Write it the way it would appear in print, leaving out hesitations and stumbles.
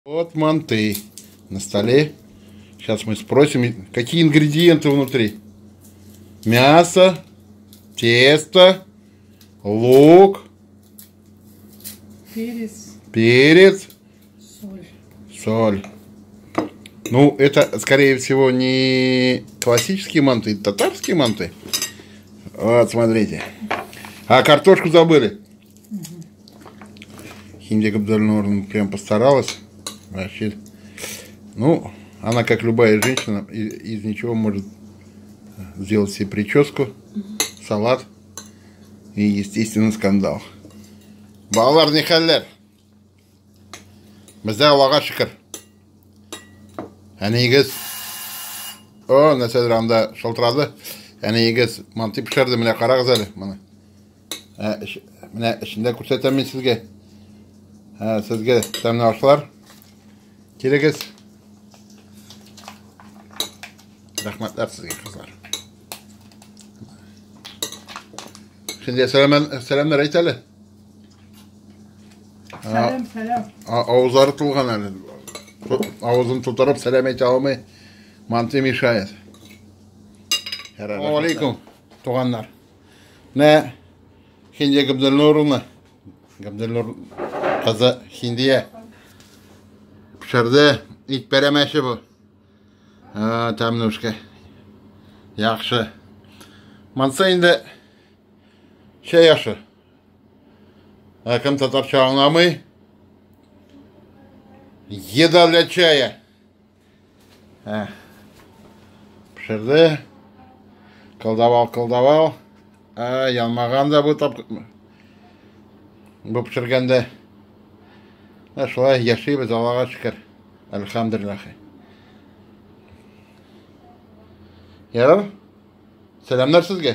Вот манты на столе. Сейчас мы спросим, какие ингредиенты внутри. Мясо, тесто, лук, перец, перец, соль. Соль. Ну, это, скорее всего, не классические манты, это татарские манты. Вот, смотрите. А картошку забыли. Хиндия Габдельнуровна прям постаралась. Вообще. Ну, она, как любая женщина, из ничего может сделать себе прическу, салат и, естественно, скандал. Балалар ни хәлләр? Бездә Аллага шөкер. Әниегез, о, нәрсәдер анда шылтырады. Әниегез манты пешерде, менә карагыз әле моны. Менә эчендә күрсәтәм мин сезгә. Сезгә тәмле ашлар. Килегез. Рәхмәтләр сезгә, кызлар. Şimdi сәламнәр әйт әле. Сәлам, сәлам. Авызлары тулган әле. Авызын тутырып сәлам әйтә алмый. Манты мешает. Ассаламу алейкум, туганнар. Менә Хиндия Габделнуровна, Габделнур кызы Хиндия пешерде ит пәрәмәче бу. Тәмнүшкә. Яхшы. Мансы инде чәй ашы. Ә кем татарча аңламый? Еда для чая. Пешерде. Колдовал, колдовал. Янмаган да бу тап. Бу пешергәндә. Шулай яшибез, Аллага шөкер. Әлхәмдүлилләһ. Ярар. Сәламнәр сезгә.